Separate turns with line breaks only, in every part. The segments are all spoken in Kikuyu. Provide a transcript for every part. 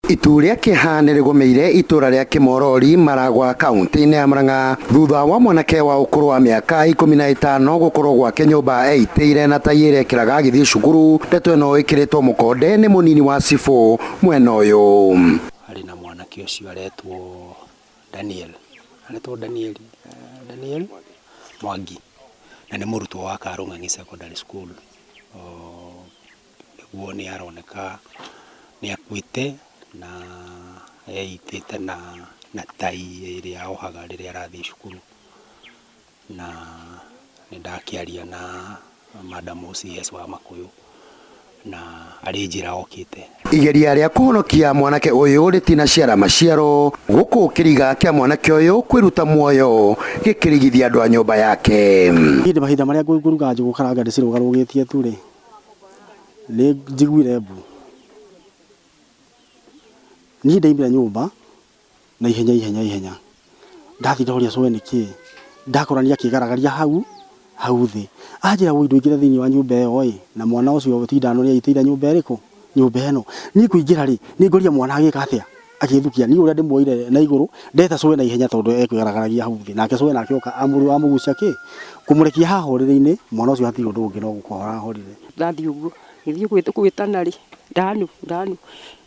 Itu rĩa kĩeha nĩ rĩgũmĩire itũra rĩa Kĩmorori, Maragwa, kaunti-inĩ ya Murang'a thutha wa mwanake wa ũkũrũ wa mĩaka 15 gũkorwo gwake nyũmba eitĩire na tai ĩrĩa ekĩraga agĩthiĩ cukuru. Ndeto ĩno ĩkĩrĩtwo mũkonde nĩ mũnini wa cibũ mwena ũyũ.
Harĩ na mwanake ũcio aretwo Daniel, aretwo Daniel, Daniel Mwangi, na nĩ mũrutwo wa Karũng'ang'i Secondary School. Nĩguo nĩ aroneka nĩ akuĩte na eitĩte na tai ĩrĩa ohaga rĩrĩa arathiĩ cukuru. Na nĩ ndakĩaria na madam OCS wa Makũyũ na arĩ njĩra okĩte.
Igeria rĩa kũhonokia mwanake ũyũ rĩtinaciara maciaro, gũkũ kĩriga kĩa mwanake ũyũ kwĩruta muoyo gĩkĩrigithia andũ a nyũmba yake.
Niĩ mahinda marĩa ngũruga njũgũ karanga ndĩcirũgarũgĩtie tu rĩ, nĩ njiguire mbu. Niĩ ndaimire nyũmba na ihenya ihenya ihenya, ndathiĩ ndoria cũwe nĩ kĩĩ, ndakora nĩ akĩgaragaria hau hau thĩ. Anjĩra wũi ndũingĩre thĩinĩ wa nyũmba ĩyo ĩ, na mwana ũcio ti ndano nĩ aitĩire nyũmba ĩrĩkũ? Nyũmba ĩno. Niĩ kũingĩra rĩ, nĩ ngorire mwana agĩka atĩa? Agĩthukia. Niĩ ũrĩa ndĩmuoire na igũrũ, ndeta cũwe na ihenya tondũ ekwĩgaragaragia hau thĩ. Nake cũwe nake oka amũgucia kĩ? Kũmũrekia haha ũrĩrĩ-inĩ, mwana ũcio hatirĩ ũndũ ũngĩ no gũkũhora ahorire.
Ndathiĩ ũguo, ngĩthiĩ gwĩtana rĩ, Ndanu, Ndanu,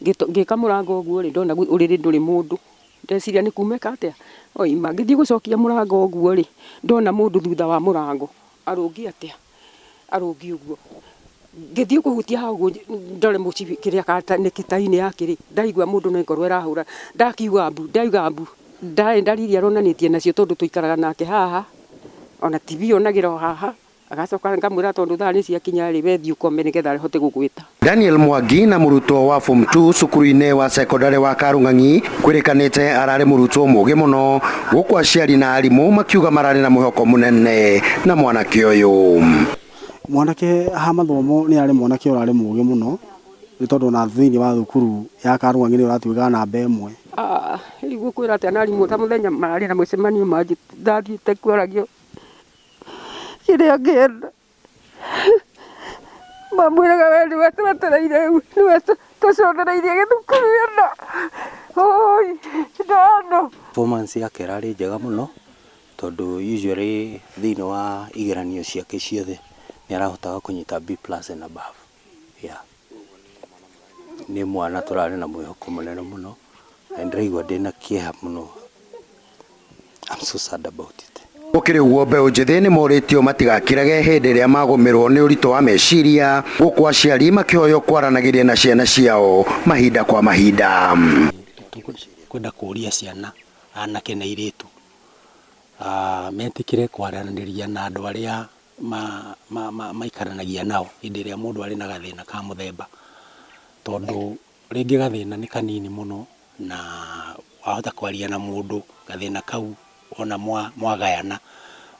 ngĩka mũrango ũguo rĩ, ndona ũrĩrĩ ndũrĩ mũndũ. Ndeciria nĩ kuma eka atĩa, oima. Ngĩthiĩ gũcokia mũrango ũguo rĩ, ndona mũndũ thutha wa mũrango, arũngiĩ atĩa, arũngiĩ ũguo. Ngĩthiĩ kũhutia hau ũguo ndore mũcibi kĩrĩa nĩkĩ tai-inĩ yake rĩ, ndaigua mũndũ nĩ ngoro ĩrahũra, ndakiuga mbu, ndauga mbu, ndarĩ ndariri aronanĩtie nacio tondũ tũikaraga nake haha, ona TV onagĩra o haha. Agacoka ngamwĩra tondũ thaa nĩ ciakinya rĩ, we thiĩ ũkome nĩgetha ahote gũgwĩta.
Daniel Mwangi na mũrutwo wa form 2 cukuru-inĩ wa cekondarĩ wa Karũng'ang'i kwĩrĩkanĩte ararĩ mũrutwo mũgĩ mũno gũkũ aciari na arimũ makiuga mararĩ na mwĩhoko mũnene na mwanake ũyũ.
Mwanake ha mathomo nĩ arĩ mwanake ũrarĩ mũgĩ mũno nĩ tondũ ona thĩinĩ wa thukuru ya Karũng'ang'i nĩ ũratuĩkaga namba ĩmwe.
Rĩu ngũkwĩra atĩa na arimũ ta mũthenya mararĩ na mũcemanio ndathiĩte kwaragio kĩrĩa ngĩenda mamwĩraga we nĩwe twetereire rĩu nĩwe tũcothereirie gĩthukuru ĩno oi ndano.
Performance yake ĩrarĩ njega mũno tondũ usually thĩinĩ wa igeranio ciake ciothe nĩ arahotaga kũnyita B plus and above yeah. Nĩ mwana tũrarĩ na mwĩhoko mũnene mũno na nĩndĩraigua ndĩna kĩeha mũno. I'm so sad about it.
Gũkĩrĩ ũguo mbeũ njĩthĩ nĩ morĩtio matigakirage hĩndĩ ĩrĩa magũmĩrwo nĩ ũritũ wa meciria, gũkũ aciari makĩhoywo kwaranagĩria na ciana ciao mahinda kwa mahinda.
Tũkwenda kũria ciana, anake na airĩtu, metĩkĩre kwaranĩria na andũ arĩa maikaranagia nao hĩndĩ ĩrĩa mũndũ arĩ na gathĩna ka mũthemba, tondũ rĩngĩ gathĩna nĩ kanini mũno na wahota kwaria na mũndũ gathĩna kau ona mwagayana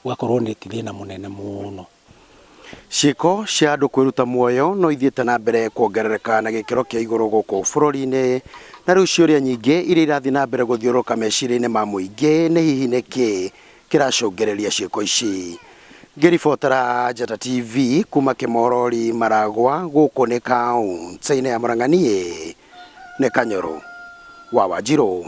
ũgakorwo nĩ ti thĩna mũnene mũno.
Ciĩko cia andũ kwĩruta muoyo no ithiĩte na mbere kuongerereka na gĩkĩro kĩa igũrũ gũkũ bũrũri-inĩ, na rĩu ciũria nyingĩ iria irathiĩ na mbere gũthiũrũrũka meciria-inĩ ma mũingĩ nĩ hihi nĩkĩ kĩracũngĩrĩria ciĩko ici. Ngĩribotera Njata TV kuma Kĩmorori Maragwa gũkũ nĩ kaũntĩ-inĩ ya Murang'a niĩ nĩ Kanyoro wa Wanjirũ.